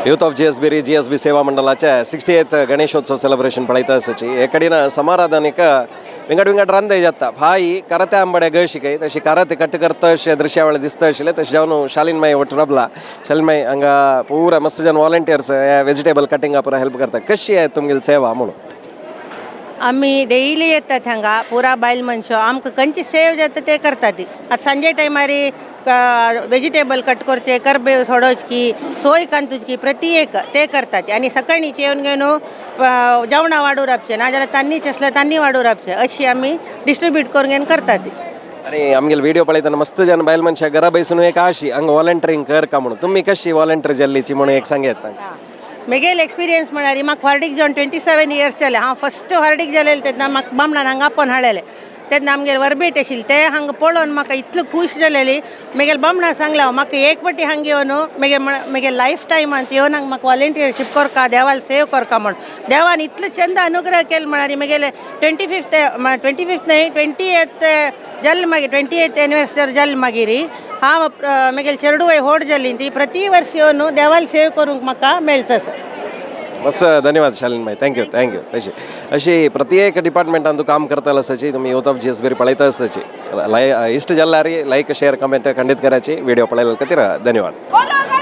Youth of GSB GSB सेवा मंडळाच्या 68th Ganeshotsav celebration पळयता आसाची. हे कडेन समाराधनिक विंगड विंगड रांदय जाता. भाई करते आंबड्या ग शिकय तशी करते कट करता अशें दृश्यावळ दिसता आशिल्लें. तशें जावन शालीन माई वट राबला. शालीन माई, हांगा पुरा मस्त जन वॉलंटियर्स वेजिटेबल कटिंगा पुरा हेल्प करता. कशी आहे तुमगेली सेवा म्हणून? आमी डेली येतात हांगा. पुरा बायल मनशां आमकां खंयची सेव जाता ते करतात ती. आतां सांजे टायमार वेजिटेबल कट करचे, करबेव सोडोवची, सोय कांतुची, प्रति एक ते करतात. आनी सकाळीं येवन घेवन जेवणां वाडून राबचे, नाजाल्यार तांनीच आसल्यार तांनी वाडून राबचे. अशी आमी डिस्ट्रिब्यूट करून घेवन करतात ती. आणि आमगेले व्हिडिओ पळयतना मस्त जन बायल मनशां घरा बैसून एक आशी हांगा वॉलंटियरींग कर का म्हणून. तुमी कशी वॉलंटियर जाल्लीची म्हणून एक सांगेत. मेगेल एक्सपिरियन्स म्हळ्यार म्हाका व्हार्डीक जावन 27 इयर्स जाले. हांव फस्ट व्हार्डीक जालेलें तेन्ना म्हाका बामणान हांगा आपोवन हाडलेलें. तेन्ना आमगेर वरबेट आशिल्लें. ते हांगा पळोवन म्हाका इतलो खूश जालेली. मेगेल बामणा सांगलें हांव, म्हाका एक पाटी हांगा येवन मेगे मेगे लायफ टायमांत येवन हांगा म्हाका वॉलंटियरशीप करका, देवाल सेव करका म्हण. देवान इतलो चंद अनुग्रह केलो म्हळ्यार मेगेले 25th, 25th न्हय, 28th जालें मागीर, 28th anniversary जालें. मागीर हांव मेगेले चेडूं होड जाली ती प्रति वर्स येवन देवाल सेव करूंक म्हाका मेळटा सर. मस्त, धन्यवाद शालीन माई. Thank you, thank you. अशी अशी प्रत्येक डिपार्टमेंटान तूं काम करतालो आसाची. तुमी युथ ऑफ जीएसबी पळयता आसाची. लाय इश्ट जाल्यार लायक, शेअर, कमेंट खंडित करायची. व्हिडिओ पळयल्या खातीर धन्यवाद. बोलो.